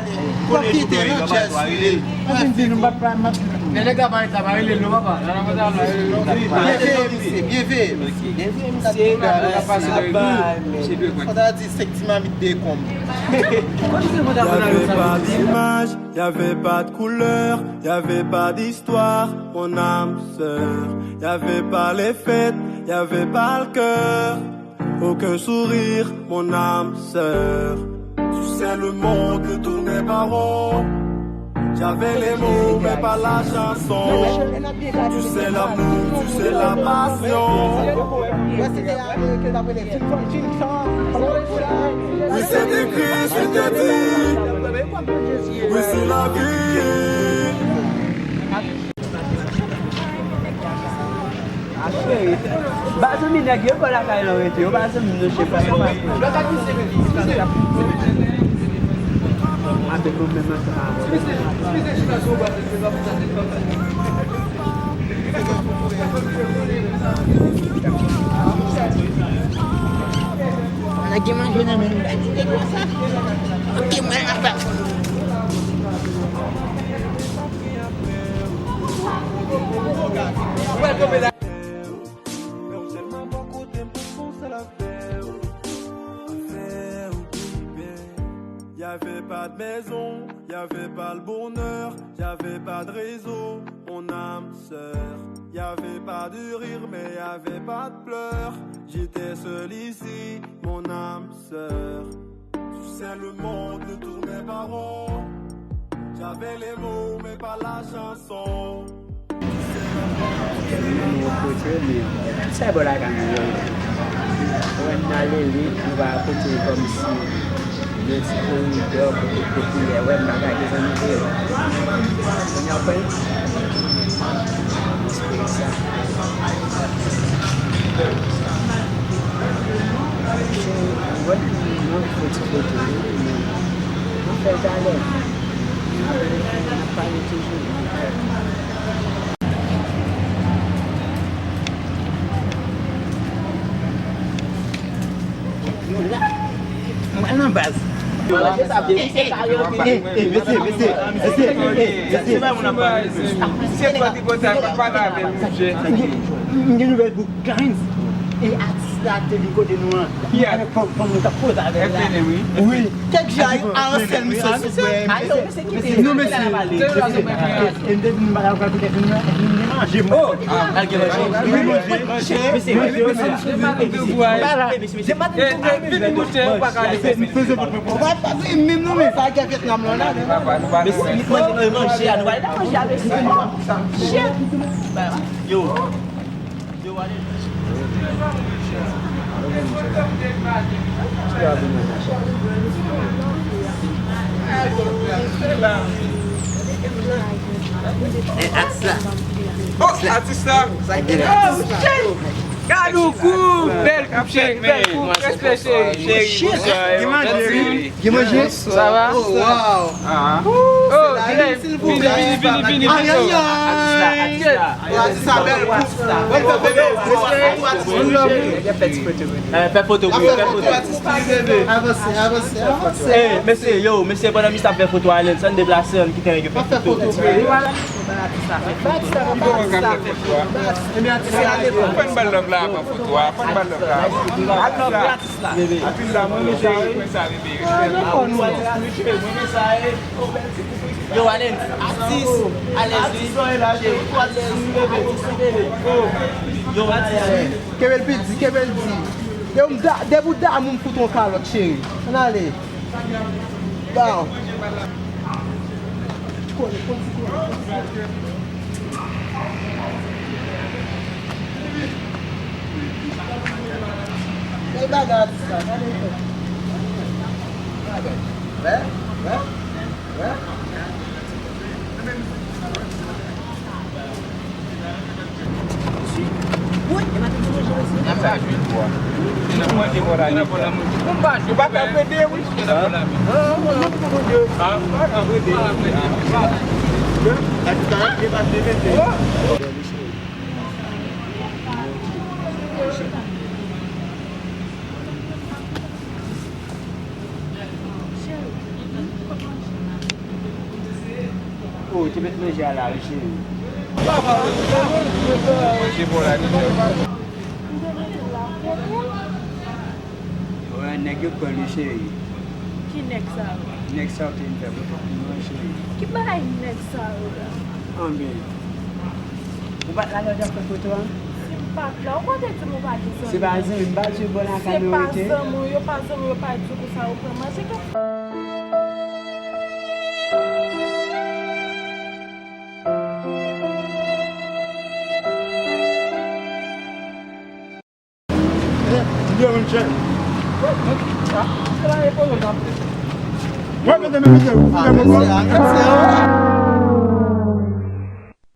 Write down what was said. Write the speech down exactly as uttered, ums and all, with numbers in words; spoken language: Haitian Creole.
ale. W ap kite nan chèz li. Mwen vin di nou, m ap pa, m ap di nou. Lè nèg la pa rete la, pa rele l non, papa. Nan, nan, nan, nan, rele l non. Byen veye, mesye, byen veye, mesye. Byen veye, mesye. Gade sa k ap pase nan ri. Fò ta di se ti mamit dekonm. Y avait pas d'image, y avait pas de couleur, y avait pas d'histoire, mon âme sœur. Y avait pas les fêtes, y avait pas le cœur. Aucun sourire, mon âme sœur. Tu sais, le monde tournait pas rond. J'avais les mots, mais pas la chanson. Tu sais l'amour, tu sais la passion. Oui, c'est écrit, je t'ai dit. Oui, c'est la vie. Ba zanmi nèg yo pa lakay lan rete, yo ba zanmi nou chèf la. Avèk nou menm ansanm. Nèg gen manje nan men. Ok, mwen la. Y'avait pas de maison, y'avait pas le bonheur, y'avait pas de réseau, mon âme sœur. Y'avait pas de rire, mais y'avait pas de pleurs. J'étais seul ici, mon âme sœur. Tu sais, le monde ne tournait pas rond. J'avais les mots, mais pas la chanson. Gen moun nou pote, men tout sa bò lakay nou yo. Wè n ale lit, nou pa pote kòmsi yon ti koridò kote popilè. Wè, m pa gade zanmi vre. Kounye a, w konprann? Espere sa. Wè, m ap fè ti foto, wi, men m ap fè l talè. N ap pale toujou. Mwen la. Mwen nan baz. M gen nouvèl pou Clarence. E atis la te vin kote nou an. Ki atis? Avèk fanm, fanm nou t ap koze avè l la. F N M, wi. Wi. Kèk jou a, a ansèl misye sou frè. Ayo, misye kite. Non, mesye. E m te di nou bagay ou pral koute F N M nan, F N M gen manje, mwen. Oh! Al gen manje. Gen manje. Mesye, mesye, mesye. Vini goute, ou pa ka ale. Ou pa, pa, menm non, men sa gen Vyetnam lan la. Mesye, manje, manje a, nou pral manje a, mesye. Shit. Yo. Atis la. Oh, atis la. Gad yon koup, bèl koup, cheri, bèl koup, respè, cheri. Cheri, bonswa, yo. Gen manje? Sa va? Oh, wow. Ah. Oh, vini, vini, vini, vini, vini. Ay, ay, ay. Atis la, atis la. Atis la bèl. Mwen fè foto. Fè ti foto pou yo, fè foto. Avanse, avanse, avanse. Eh, mesye, yo, mesye, pandan misye ap fè foto a, ann deplase, ann kite nèg yo fè foto. Fè n ba l love la, pran foto a. Fè n ba l love la. Anpil la, mwen renmen sa, wi. Yo, Alex, atis, Alex, wi. Atis, wi, bebe. Yo, atis, wi. Kenbe l pi di, kenbe l di. Depi w da-, depi w damou, m fout w yon kalòt, cheri. Ann ale. Bow. Bèl bagay, atis la. Gade l fè. Bagay. Wè, wè, wè. Yo pa fè pede, wi. Oh, te met manje a la, wi, cheri. Manje bon la, li menm. Wè, nèg yo pran li, cheri. Ki nèg sa yo? Nèg sa yo te vin fè foto pou mwen, cheri. Ki bagay nèg sa yo la? Anben. Ou pa t la lè w t ap fè foto a? Si m pa t la, ou pa te di m ou pa gen zanmi? Se pa zanmi, m pa di w bò lakay nou rete. Se pa zanmi w, yo pa zanmi w, yo pa di w konsa, ou pran manje. Mwen mete men mete.